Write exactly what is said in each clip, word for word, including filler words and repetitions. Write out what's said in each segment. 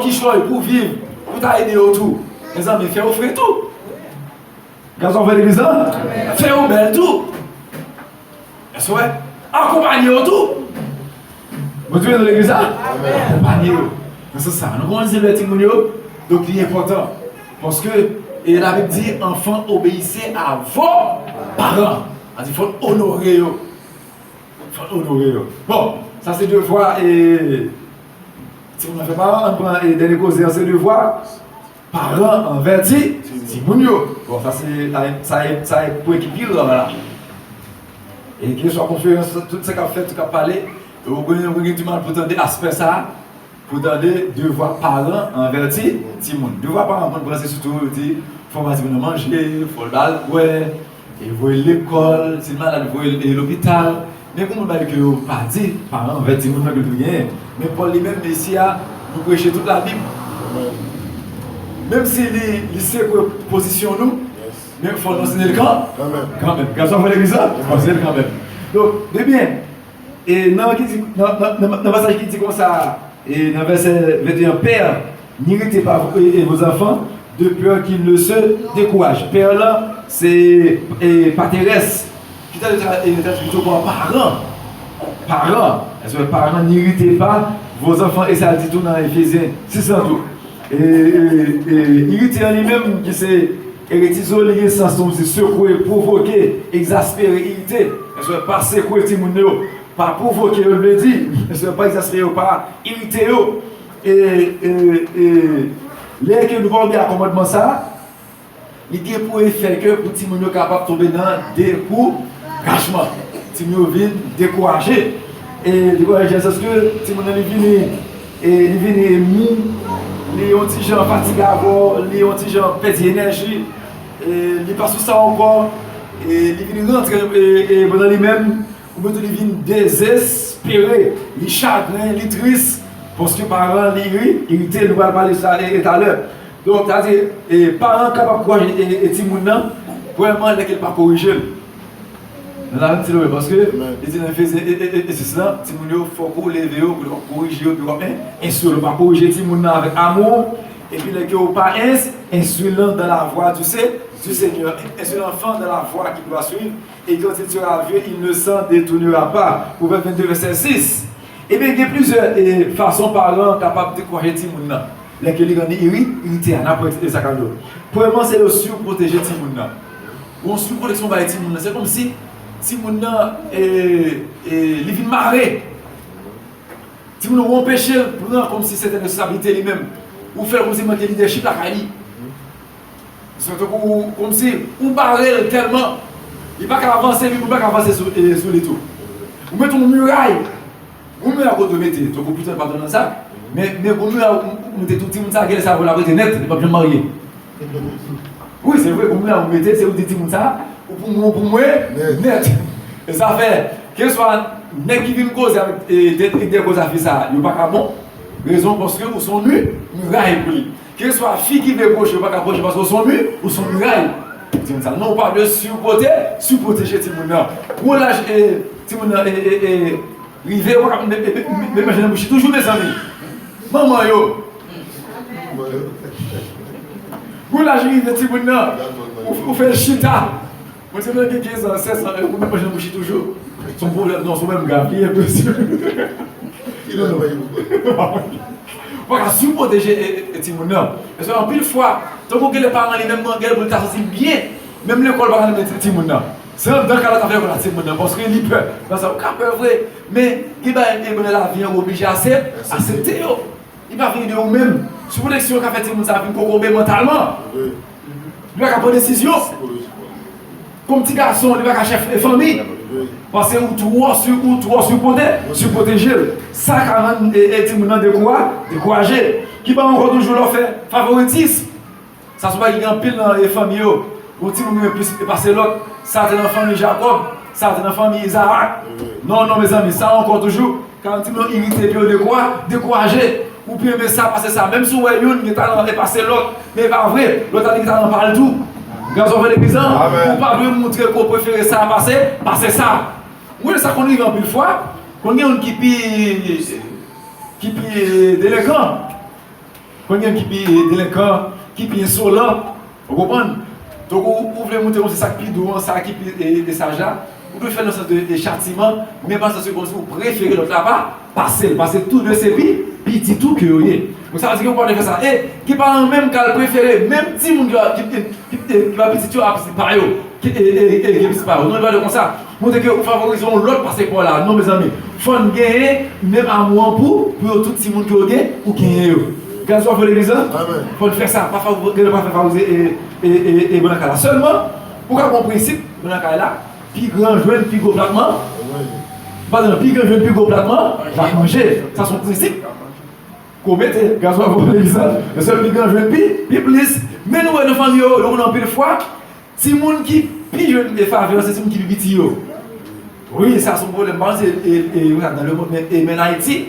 Kichòy pou viv, pou ta ede yo tou. Mezanmi, fè yo fre tou. Gason fè legliz lan, fè yo bèl tou. Èske w wè? Akonpanye yo tou. Bondye beni legliz la. Akonpanye yo. Nan sans sa, nou konn se lè timoun yo. Donk, li enpòtan. Paske, e Labib di, enfants, obéissez à vos parents. Sa di, fò n onore yo. Fò n onore yo. Bon, sa se devwa, e, timoun nan fè paran, ann pran, e, dènye koze an, se devwa paran anvè ti, timoun yo. Bon, sa se, sa, sa, sa pou ekip yo la. E keswa konferans, tout sa k ap fèt, tout k ap pale, ou gen, ou gen di mal pou tande aspè sa a, pou tande devwa paran anvè ti, timoun. Devwa paran pou n pran se sitou, yo di, fò ba timoun nan manje, fò l ba l bwè, e voye l lekòl, si l malad, voye l, e, lopital. Men gen moun bagay ke yo pa di, paran anvè timoun nan ke yo genyen. Men Pòl li menm, isi a, nou preche tout Labib. Menm si li, li sekwe pozisyon nou, men fò n anseye l kan, kanmenm. Gason fè legliz la, fò n anseye l kanmenm. Donk, ebyen, e nan ki di, nan, nan, nan, nan pasaj ki di konsa, e nan vèsè venteyen, père, n'irritez pas vos, e, e vos enfants, de peur qu'ils ne se découragent. Père la, se, e, paterès. Ki ta, ta, e, ta pito pou paran. Paran. Èske paran, n'irritez pas vos enfants, e sa di tou nan Efezyen sis lan tou. E, e, e, irite an li menm, ki se eretizo, li gen sans nou di sekwe, pwovoke, egzaspere, irite. Èske pa sekwe timoun yo, pa pwovoke yo, vle di, èske pa egzaspere yo, pa irite yo. E, e, e, lè ke nou pa obeyi a kòmandman sa, li gen pou efè ke pou timoun yo kapab tonbe nan dekourajman. Timoun yo vin dekouraje. E dekouraje, sèske timoun nan li vini, e li vini mou, li yon ti jan fatige avè w, li yon ti jan pèdi enèji, e li pa sou sa ankò, e li vin rantre, e, e nan li menm, oubyen tou li vin dezespere, li chagren, li tris, paske paran li iri, irite, nou pral pale sa e, e talè. Donk, sa di, e, paran kapab kouraje e, e timoun nan, premyèman, lè ke l pa korije l. Nan la menm ti lè, paske, li di nan Efezyen e, e, e, e sis lan, timoun yo, fòk ou leve yo, pou w korije yo, pou w en, enstwi yo. Pa korije timoun nan avèk amou, epi lè ke w pa ins, instruis-le dans la voie du Sé-, du Seigneur. Instruis l'enfant dans la voie qu'il doit suivre, et quand il sera vieux, il ne s'en détournera pas. Pwovèb vennde, vèsè sis. Ebyen, gen plizyè, e, fason paran kapab dekouraje timoun nan. Lè ke li rann li iri, irite a, n ap wè sa k ap yo. Premyèman, se yo sipwoteje timoun nan. Yon sipwoteksyon bay timoun nan, se kòmsi timoun nan, e, e, li vin mare. Timoun nan ou anpeche l pran kòmsi sèten responsablite li menm. Ou fè l kòmsi manke lidèchip lakay li. Se tankou kòmsi ou bare l tèlman, li pa ka avanse, epi ou pa ka avanse sou, e, sou li tou. Ou mete yon miray. Yon miray kote ou mete, tankou pito pa nan sa. Men, men yon miray ou, ou mete tout timoun sa, genlè sa, ou l ap rete nèt, li p ap janm marye. Wi, se vre, yon miray ou mete, se ou di timoun sa, ou pou mwen, ou pou mwen, nèt. E sa fè, kèlkeswa nèg ki vin koze avèk, e, de, de, de koze a fi sa, yo pa ka bon. Rezon, paske ou se yon mi, miray pou li. Kèlkeswa fi ki vle pwoche, yo pa ka pwoche paske ou se yon mi, ou se yon miray. Timoun sa, non, ou pa dwe sipwote, sipwoteje timoun nan. Gwo laj, e, timoun nan, e, e, e, rive, ou pa ka, me, me, me, me manje nan bouch li toujou, mezanmi. Manman yo. Gwo laj rive timoun nan, ou, ou fè l chita. Mwen se mwen gen kenz an, sèz an, ou met manje nan bouch li toujou. Se yon pwoblèm, non, se yon pwoblèm grav li ye, mesye. Ou pa ka sipwoteje, e, e, e timoun nan. Paske anpil fwa, tankou gen lè paran li menm, gen lè pou li ta santi l byen, menm lekòl pa ka nan men ti, timoun nan. Se anndan kay la ta fè lekòl a timoun nan, paske li pè. Nan sa, ou ka pè vre, men gen bagay, e, nan lavi an, ou oblije asep-, asepte yo. Li pa vini de ou menm. Sou pwoteksyon ka fè timoun sa vin kokobe mantalman. Li pa ka pran desizyon. Kòm ti gason, li pa ka chèf, e, fanmi. Paske ou twò si-, ou twò sipwote, sipwoteje l. Sa ka rann, e, e, timoun nan dekoura-, dekouraje. Ki ba ankò toujou lè w fè favoritism. Sa se yon bagay ki gen anpil nan, e, fanmi yo. Yon timoun gen plis pase lòt. Sa te nan fanmi Jakòb, sa te nan fanmi Izarak. Non, non, mezanmi, sa ankò toujou. Ka yon timoun irite epi yo dekoura-, dekouraje. Ou pi renmen sa pase sa. Menm si w wè youn gen talan e pase lòt, men e pa vre. Lòt la li gen talan pa l tou. Gason fè legliz lan, ou pa dwe moutre ke w prefere sa pase, pase sa. Mwen, sa konn rive anpil fwa. Konn gen youn ki pi, ki pi, e, delenkan. Konn gen ki pi delenkan, ki pi ensolan, ou konprann? Donk, ou, ou vle montre kòmsi sa k pi dou an, sa ki pi e, e saj la, ou dwe fè l nan sans de, de chatiman, men pa sans de kòmsi ou prefere lòt la pa pase l, paske tou de se pi pitit ou ke yo ye. Donk, sa vle di ke ou pa dwe fè sa. E ki paran menm k al prefere menm timoun ki, ki, ki, ki pa pitit yo a pitit pa yo. Ki, e, e, e, gen pitit pa yo. Non, li pa dwe konsa. Montre ke ou favorize yon lòt pase pa w la. Non, mezanmi. Fò n genyen menm amou an pou, pou yo tout timoun ke w gen, ou genyen yo. Gazwa fè legliz la. Fò n fè sa. Pa favorize, pa favorize e, e, e, e, moun nan kay la. Sèlman, ou ka gen yon prensip, moun nan kay la, pi gran jwenn pi gwo plat man. Pa egzanp, pi gran jwenn pi gwo plat man, plat manje. Sa se yon prensip. Komete, gazwa fè legliz la. Sèl pi gran jwenn pi, pi plis. Men nou wè nan fanmi yo, yo konn anpil fwa, timoun ki pi jwenn e favè, se timoun ki pi piti yo. Wi, sa se yon pwoblèm. M pa panse e, e, e, nan lemonn, men, e, men Ayiti.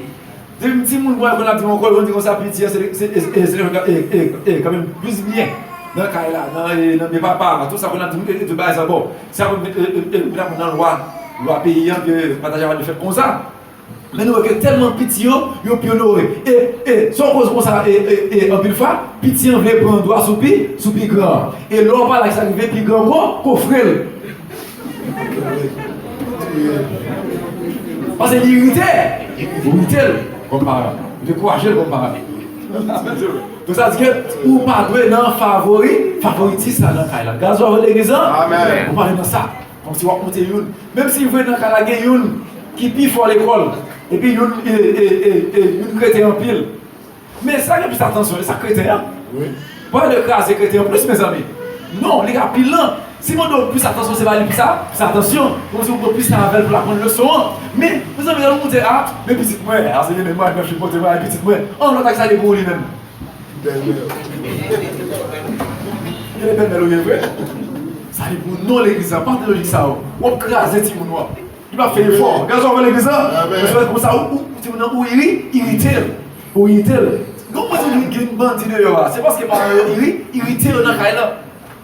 Depi m timoun, mwen konn ap di m ankò, yo konn di konsa, piti an, se, se, e, e, se, e, e, e, kanmenm plis byen nan kay la, nan, e, nan men papa, tout sa konn ap di m, e, e, tout bagay sa, bon, sa konn, e, e, e, vin aprann nan lwa, lwa peyi an, ke pataje a pa dwe fèt konsa. Men nou wè ke tèlman piti yo, yo pi onore. E, e, sa w koz konsa, e, e, e, anpil fwa, piti an vle pran dwa sou pi, sou pi gran an. E lè w pa la, ki sa rive, pi gran ko, kofre l. Paske li irite, ou irite l kòm paran. Ou dekouraje l kòm paran. Donk sa di ke ou pa dwe nan favori, favoritis la nan kay la. Gazwa vre legliz la, ou pa dwe nan sa. Kòmsi w ap monte youn. Menm si vre nan kay la gen youn ki pi fò lekòl, epi youn, e, e, e, e, youn kreten anpil. Men sa gen plis atansyon, e sa kreten an. Wi. Pa de kraze kreten an plis, mezanmi. Non, li ka pi lan. Si mande w plis atansyon, se ba li plis a, plis atansyon. Kòmsi w pran plis tan avè l pou l aprann leson an. Men, mezanmi, lè nou monte a, men pitit mwen, a se gen de mwen, mwen fin monte mwen, pitit mwen. An, lòt ak sa li pou li menm. Bèlmè. Gen de bèlmè ou ye vre. Sa li pou non legliz la, pa de lojik sa yo. W ap kraze timoun ou an. Li pa fè efò. Gazwa fè legliz la. Amèn. Paske konsa, ou, ou, timoun nan, ou iri, irite l. Ou irite l. Donk, mwen di, gen bandi deyò a. Se paske paran yo iri, irite yo nan kay la.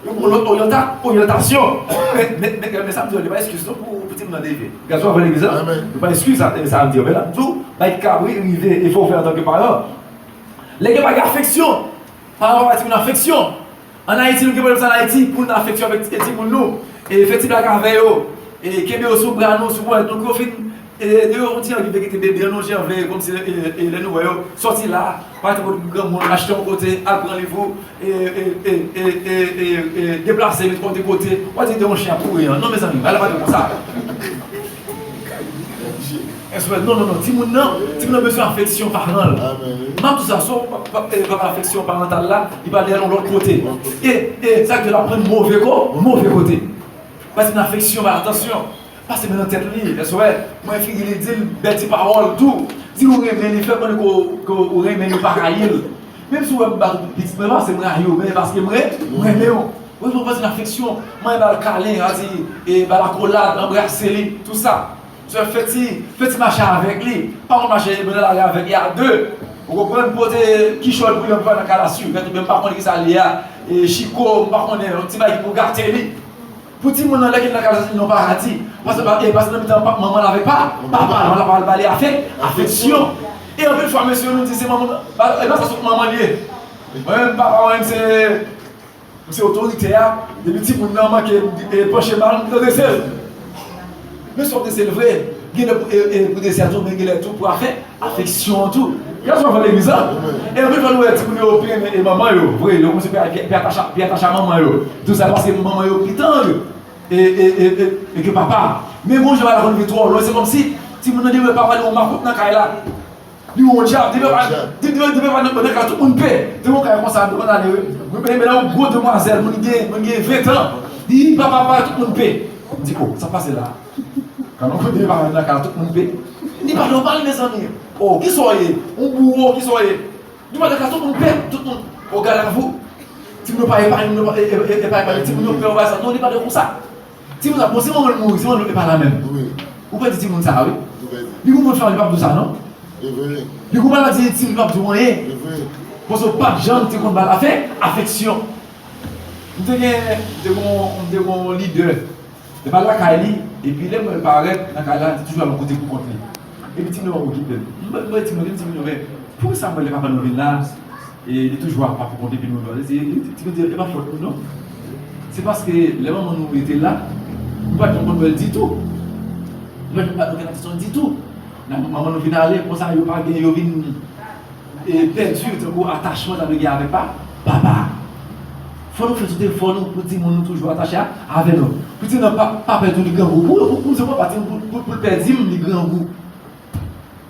Yo gon lòt oryanta, oryantasyon. Men, men, men, men sa m di yo, li pa eskiz non pou, pou timoun nan leve. Gazwa fè legliz la. Amèn. Li pa eskiz sa, sa m di yo. Men la, m di w, bay kabri rive, e fò w fè antanke paran. Lè gen pa gen afeksyon, paran pa bay timoun afeksyon. Ann Ayiti, nou gen pwoblèm sa ann Ayiti, pou n afeksyon avèk ti, timoun nou. E fè ti blag avè yo. E kenbe yo sou bra nou, sou ponyèt nou, pou yo fin, e, de yo yon ti anvi vle kite bebe an, yon ti anvi vle kòmsi, e, e, lè nou wè yo, sòti la, pa rete kot granmoun, achte yon kote, al pran liv ou, e, e, deplase, met kò de kote, w a di de yon chen ap kouri an. Non, mezanmi, bagay la pa dwe konsa. Èske, non, non, non, timoun nan, timoun nan bezwen afeksyon paran l. Amèn. M ap di sa, swa pa, pa, e, pa afeksyon parantal la, li pa dèyè l yon lòt kote. E, e, sa k fè l ap pran move ko, move kote. Ba timoun afeksyon, ba atansyon. Pase men nan tèt li, èske, mwen figi li, di l bèl ti pawòl tou. Di l ou renmen li, fè l konnen ke w, ke w renmen li, ou pa rayi l. Menm si w wè m bat pitit mwen, pa se m rayi w, men paske m re-, m renmen w. Wi, fò w pase l afeksyon. Mwen ba l kalen, a di, e, ba l akolad, anbrase li, tout sa. Sè, fè ti, fè ti mache avèk li. Pa konn mache nan lari avèk li a de. Ou konprann? Pote kichòy pou li anvan nan kay la, si w mèt ou byen, m pa konnen kisa li ye a. E, chiko, m pa konnen, yon ti bagay ki pou gate li. Pou timoun nan, lè ke l nan kay la, se yon paradi. Pase, e, pase nan mitan pa, manman l avèk pa, papa l, papa l ba li afè-, afeksyon. E anpil fwa, mesye, nou di se manman, e pa sa sot manman l ye. Mwen menm, papa mwen menm, se Misye otorite a, depi timoun nan manke, e, panche mal, m redrese l. Men si w ap drese l vre, gen lè pou, e, e, pou drese a tou, men gen lè tou pou afè, afeksyon an tou. Gade sa w fè legliz la. E anpil fwa nou wè timoun yo pi renmen, e, manman yo, vre, yo kòmsi pi, pi, pi atache a, pi atache a manman yo. Tou sa paske manman yo pi tann, e, e, e, e, e ke papa. Men bon jan bagay la konn vin twò lwen, se kòmsi timoun nan di wè papa li yon makout nan kay la. Li yon djab, depi pa, depi, depi pa nan, nan kay tout moun pè. Te yon kay konsa, devan ale, wi. Mwen, mwen, mwen, yon gwo demwazèl, moun gen, moun gen ven tan. Li, papa, papa, tout moun pè. M di, oh, sa pase la? Kan nou kote depi pa nan kay tout moun pè. Li pa nòmal, mezanmi. Oh, kisa w ye? Yon bouwo, kisa w ye? Depi pa nan kay tout moun pè, tout moun. Oh, gad avou. Timoun yo pa epayi, nou pa, e, e, e, epayi, epayi. Timoun yo pè, ou pa sa. Non, li pa de konsa. Timoun sa, bon, si manman l mouri, si manman l pa la menm. Wi. Ou pèdi timoun sa a, wi. Ou pèdi. Li gon bon fanmi, li p ap di w sa, non? E vre. Li gon maladi entim, li p ap di w anyen. E vre. Paske w p ap janm te konn ba l afè, afeksyon. M te gen, m te gon, m te gon lidè. Li pa lakay li, epi lè m wè l parèt nan kay la, li toujou al yon kote pou kont li. Epi timoun yo okipe l. M, m, timoun, m di timoun yo, men, poukisa m wè lè papa nou vin la, E li toujou ap ap konte pi nou. Li di, li di, li di, e pa fòt nou non. Se paske lè manman nou rete la, nou pa t janm konn wè l ditou. Nou pa t janm pa gen atansyon ditou. Nan manman nou vin ale, konsa yo pa gen, yo vin e, pèdi tankou atachman ta dwe gen avèk pa, papa. Fò nou fè tout efò nou pou timoun nou toujou atache a, avè nou. Pou timoun nan pa, pa pèdi w li grangou. Pou, pou, pou, pou, pou, pou l pèdi m li grangou.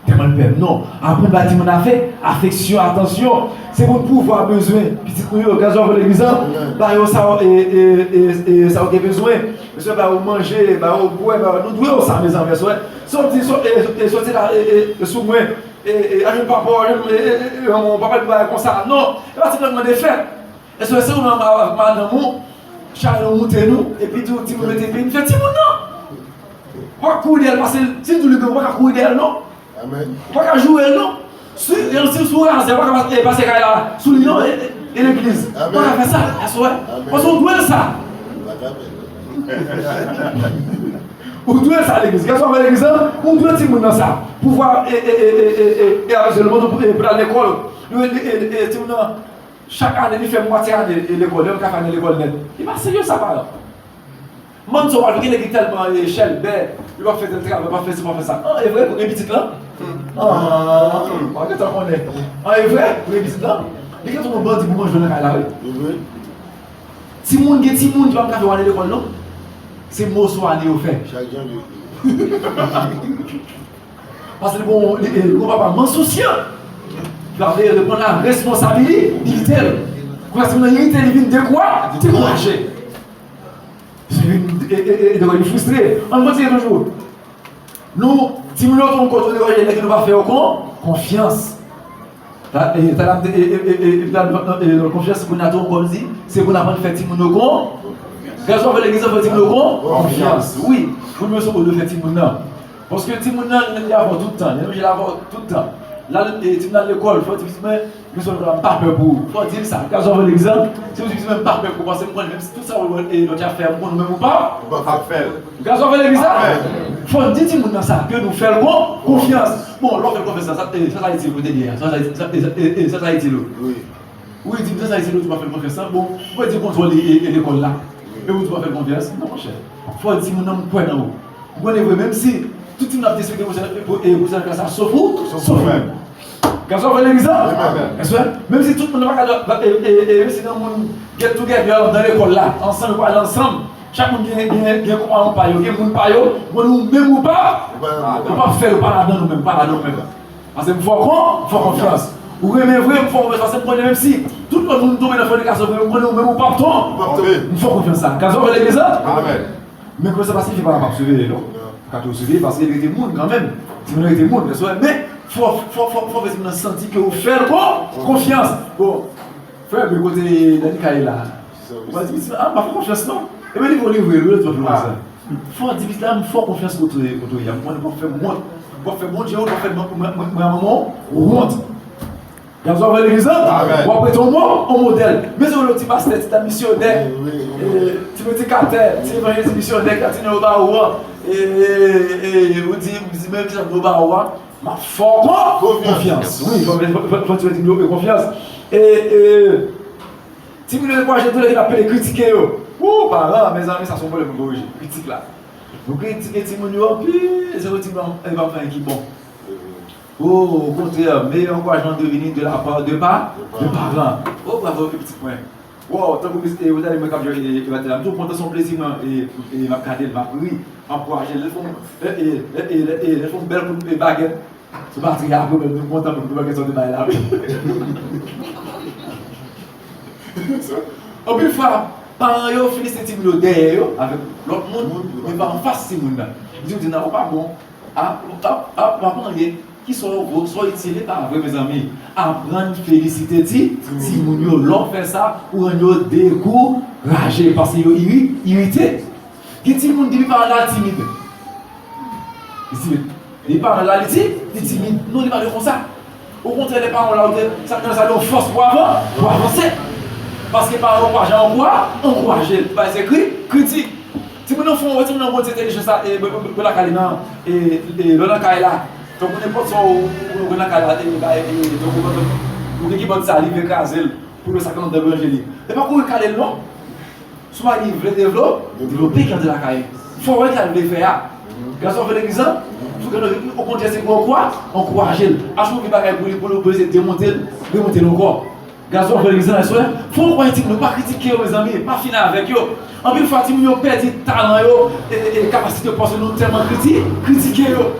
Tèlman l pè m, non. Aprann bay timoun afè, afeksyon, atansyon. Se pou n pouvwa bezwen pitit nou yo. Gazon avè legliz la, ba yo sa, e, e, e, e, sa yo gen bezwen. Bezwen ba yo manje, ba yo bwè, ba yo, nou dwe yo sa, mezanmi, frè. Sa w di, sa, e, e, soti la, e, e, e, sou mwen. E, e, ajoute papa, ajoute, e, e, e, e, yon papa di bagay konsa. Non, e pa ti nèg mande fè. E se, se ou menm avèk madanm ou, chalè nou moute nou, epi di w timoun mete pye, n fè timoun nan. Ou pa kouri dèyè l, pase l, si l di w li gen, ou pa ka kouri dèyè l, non. Amèn. Ou pa ka joure l, non. Si, si sou razè, ou pa ka pase, e, pase kay la, sou li, non, e, e, e legliz. Ou pa ka fè sa, aswè. Amèn. Paske ou dwe l sa. Ou dwe l sa legliz. Kèlkeswa legliz la, ou dwe timoun nan sa. Pouvwa e, e, e, e, e, e, e avèk zèl, pou, e, pou al lekòl. Li, e, e, e, timoun nan, chak ane, li fè mwatye ane, e, lekòl. Li pa ka fè ane lekòl nèt. Li pa serye sa, paran. Mann sa w pral gen nèg ki tèlman, e, chèlbè, li p ap fè tèl travay, p ap fè si, p ap fè sa. An, e vre, pou gen pitit lan? An, pa gentan konnen. An, e vre, pou gen pitit lan? Li gentan yon bandi pou manje nan kay la, wi. E vre. Timoun, gen timoun ki pa ka fè ane lekòl, non. Se moso ane yo fè. Chak jan yo. Paske li gon, li, li gon papa mansousyè. Li pa vle reponn a responsabilite l. Kounye a, timoun nan irite, li vin dekwa, dekouraje. Li vin, e, e, e, e, li fristre. Ann kontinye toujou. Nou, timoun yo tou kote dekouraje, lè ke nou pa fè yo kon, konfyans. Ta, e, ta, e, e, e, e, ta, e, e, konfyans, kounye a tou ankò, li di, se pou n aprann fè timoun yo kon. Gazon fè legliz, fè timoun yo kon. Konfyans. Wi, pou nou sou fè timoun nan. Paske timoun nan, li avè w tout tan, li oblije avè w tout tan. La, e, timoun nan lekòl, fò w di pitit mwen, men sou lekòl la, m pa pè pou ou. Fò w di l sa. Gazon fè legliz, si w di pitit mwen, m pa pè pou ou, paske m konnen, menm si tout sa w, e, lòt yo ap fè, m konnen ou menm ou pa. Ou pa fè l. Gazon fè legliz la? Fò n di timoun nan sa, ke nou fè l kon, konfyans. Bon, lè w fè l konfyans la, sa, e, sa, sa itil kote li a? Sa, sa, sa, e, e, e, sa, sa itil ou? Wi. Ou di m sa, sa itil ou, ou di w pa fè l konfyans la? Bon, ou pa di kontwòl e, e, e lekòl la. E ou di w pa fè l konfyans? Non, monchè. Fò w di timoun nan, m kwè nan ou. M konnen vre, menm si tout timoun ap despekte pou, e, pou sa klas la, sof ou, sof ou menm. Gazon fè legliz la? Amèn. Èske, menm si tout moun nan pa ka, e, e, e, menm si nan moun get together nan lekòl la, ansanm, yo pale ansanm, chak moun gen, gen, gen konpayon pa yo, gen moun pa yo, bon, ou menm ou pa, ou pa fè, ou pa ladan ou menm, ou pa ladan ou menm. Paske m fè w kon, m fè w konfyans. Ou renmen vre, m fè w konfyans, paske m konnen menm si tout lòt moun tonbe nan fònikasyon vre, m konnen ou menm ou p ap tonbe. M fè w konfyans sa. Gazon fè legliz la? Amèn. Men konsa pa siyifi paran p ap siveye, non. Ou ka toujou siveye paske li rete moun kanmenm. Timoun nan rete moun, men fò, fò, fò, fò fè timoun nan santi ke ou fè l kon, konfyans. Bon, frè, men kote Danica ye la? Ou pa di pitit la, a, m pa fè konfyans, non. Ebyen, li vo li vre, li vo li vre, sa. Fò w di pitit la, m fè w konfyans kote, kote w ye a. M konnen w p ap fè m wont. W p ap fè Bondye wont, w p ap fè mwen, mwen, mwen, manman w wont. Gazon fè legliz la? Amèn. W ap rete yon mo-, yon modèl. Men se yon ti pastè, ti misyonè, e, ti predikatè, ti evanjelis misyonè ki ap di non yo ba ou an. E, e, e, ou di, ou di, men kisa nou ba ou an? M ap fè w kon-, konfyans. Wi, fò, fò, fò, fò, fò, fò, fò, konfyans. E, e, timoun yo dekouraje tou lè ke n ap pede kritike yo. Wou, paran, mezanmi, sa se yon pwoblèm pou korije. Kritik la. Nou kritike timoun yo anpil, se pou timoun yo pa fè anyen ki bon. O, okontrè, meyè ankourajman dwe vini de la part de pa, de paran. O, bravo, pitit mwen. Wow, tankou mis-, e, ou ta di mwen k ap jwe, e, e, batè la. M toujou kontan, se yon plezi, mwen, e, e, m ap gade l, m ap ri, m ap ankouraje l. Lè l fè yon, e, e, lè, e, lè, e, lè l fè yon bèl kout, e, bagèt sou batri a, apre, mwen, m kontan, mwen, mwen, mwen, bay la, wi. Anpil fwa, paran yo felisite timoun yo dèyè yo, avèk lòt moun, men pa anfas timoun nan. Di w di nan, ou pa bon. A, a, a, pa anyen. Kisa w vo, sa w itil, e pa vre, mezanmi. Aprann felisite ti, timoun yo. Lè w fè sa, ou rann yo dekouraje, paske yo iri-, irite. Gen timoun depi paran l la timid. Li timid. Depi paran l la, li ti-, li timid. Non, li pa dwe konsa. Okontrè, lè paran w la, ou te, sa, sa yon fòs pou avan, pou avanse. Paske paran w pa jan ankoura-, ankouraje l. Bay se kri-, kritik. Timoun nan fon, timoun nan bon ti entèlijans la, e, bò, bò, bò lakay li nan, e, e, lè w nan kay la. Tankou nenpòt sa w, w, w nan kay la, e, bay, e, tankou, tankou, Li ki bòt sa, li vle kraze l pou l wè sa k anndan granje li. E pa kouri kale l non. Si w pa gen vle devlo-, devlope ki anndan lakay. Fò w wè ki sa l vle fè a. Gason fè legliz lan, si w gen okontrè se pou ankouraje l. Achte yon vye bagay pou li, pou l, pou l eseye demonte l, demonte l ankò. Gason fè legliz lan, eswè. Fò w ankouraje timoun yo, pa kritike yo, mezanmi, pa fini avèk yo. Anpil fwa, timoun yo pèdi talan yo, e, e, e kapasite yo, paske nou tèlman kriti-, kritike yo.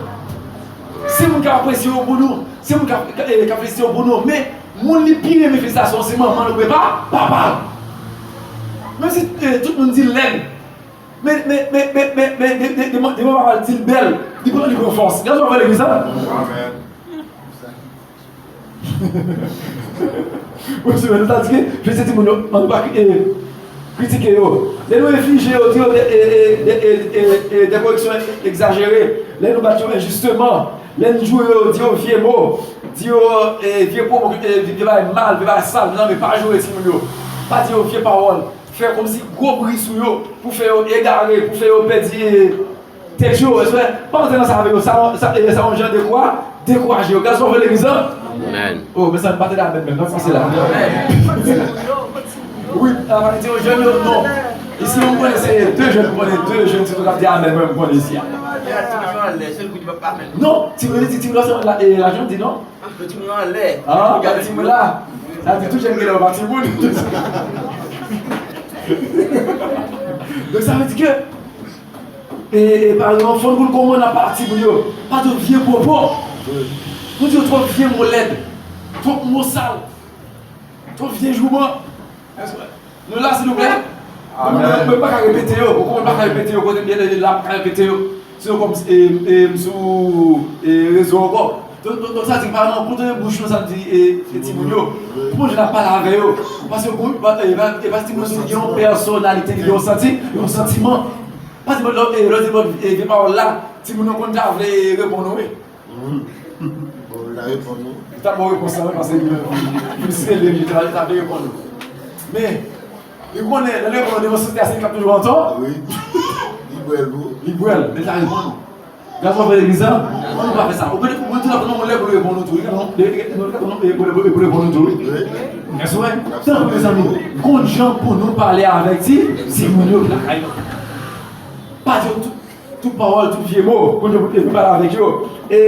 Se moun k ap apresye yo pou nou, se moun k ap, e, k ap felisite yo pou nou, men moun li pi renmen felisitasyon se manman l oubyen pa, papa l. Menm si, e, tout moun di l lèd, men, men, men, men, men, men, de, de, de, depi papa l di l bèl, li pran, li pran fòs. Gade sa w fè legliz la. Amèn. Ou si nou ta di ke, jwe se timoun yo, ann pa, e, kritike yo. Lè nou enflije yo, di yo de, e, e, de, e, e, e, de koreksyon egzajere. Lè nou bat yo enjisteman. Lè n joure yo, di yo vye mo, di yo, e, vye pwopo, e, vye bagay mal, vye bagay sal, nan, men pa joure timoun yo. Pa di yo vye pawòl. Fè kòmsi gwo bri sou yo, pou fè yo egare, pou fè yo pèdi, e, tèt yo, eswè. Pa antre nan sa avè yo, sa, sa, e, sa yon jan dekwa-, dekouraje yo. Gade sa w fè legliz lan. Amèn. Oh, men sa m pa tande amèn menm, nan pase la. Wi, a pa di yo jèn yo, non. Isi, m konnen se de jèn, m konnen de jèn, sitou k ap di amèn, mwen, m konnen isi a. Non, ti moun di, ti moun la, se la, e, lajan di non. Yo timoun anlè. Ah, gade timoun la. Sa di tou jèn genlè yo pa timoun. Donk sa vle di ke, e, e, pa egzanp, fò n konn kòman n ap pale ak timoun yo. Pa twòp vye pwopo. Nou di yo twòp vye mo lèd. Twòp mo sal. Twòp vye jouman. Nou la, silvouplè? Amèn. Mwen, mwen, mwen pa ka repete yo. Ou konprann, mwen pa ka repete yo. Kote m ye la, mwen pa ka repete yo. Se yo kòm, e, e, m sou, e, rezo ankò. Donk, donk, donk, sa di, pa nan kontwole bouch nou, sa di, e, e, timoun yo. Pou mwen, j ap pale avè yo. Paske, pou, pa, e, pa, e, paske timoun yo gen yon pèsonalite, li gen yon santi, yon santiman. Pa di, lò, e, lò, di, bon, e, vye pawòl la, timoun yo konn ta vle reponn ou, wi. Bon, li ta reponn ou. Li ta ba w repons la, wi, paske li menm, li sere, li ta, li ta vle reponn ou. Men, li konnen, lè l reponn ou devan sosyete a, se li k ap toujou antò. Wi. Li bwè l pou. Li bwè l, men li ta reponn ou. Gade sa w fè legliz la, ann nou pa fè sa. Ou mete, ou mete tout moun lè pou l reponn ou tou. Li ka non, li, li, li, li, li, li, li, li reponn ou tou, wi. Wi. Èske w wè? Tanpri, mezanmi, gon jan pou nou pale avèk ti, timoun yo ki lakay yo. Pa di yo tout, tout pawòl, tout vye mo, pou nou, pou nou pale avèk yo. E,